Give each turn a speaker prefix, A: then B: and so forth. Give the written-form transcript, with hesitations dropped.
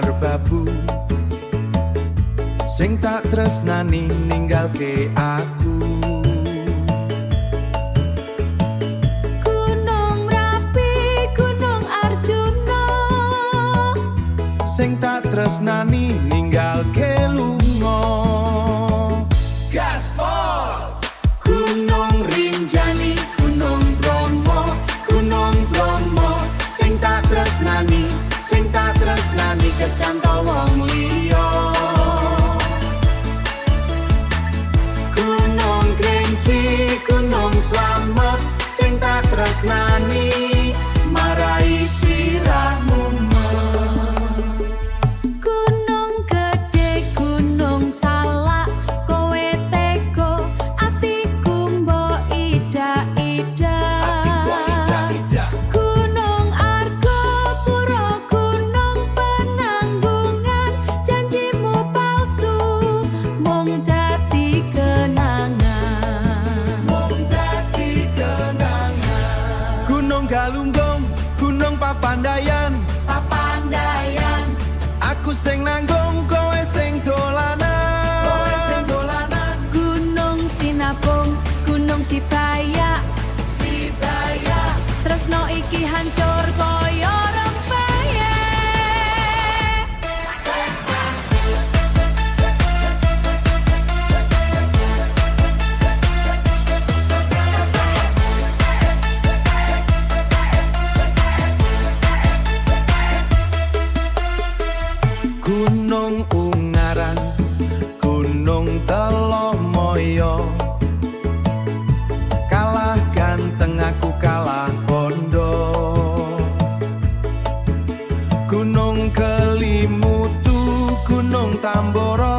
A: Merbabu. Sing tak tresnani ninggalke aku.
B: Gunung Merapi, Gunung Arjuna,
A: Sing tak tresnani ninggalke lunga. Gaspol! Gunung Rinjani, Gunung Bromo, Gunung Bromo. Sing tak tresnani, sing tak tresnani kecantol wong liya. Gunung Kerinci, Gunung Slamet, sing tak tresnani marai sirah mumet.
B: Gunung Gede, Gunung Salak, kowe tega atiku mbok ida-ida. Gunung Argopuro, Gunung Penanggungan, janjimu palsu mung dadi kenangan.
A: Mung dadi kenangan. Gunung Galunggung, Gunung Papandayan,
B: Papandayan,
A: aku sing nanggung, kowe sing dolanan. Kowe sing dolanan.
B: Gunung Sinabung, Gunung Sibayak, Sibayak, tresno iki hancur koyo rempeyek.
A: Gunung Ungaran, Gunung Telomoyo, kalah ganteng aku kalah bondo. Gunung Kelimutu, Gunung Tambora,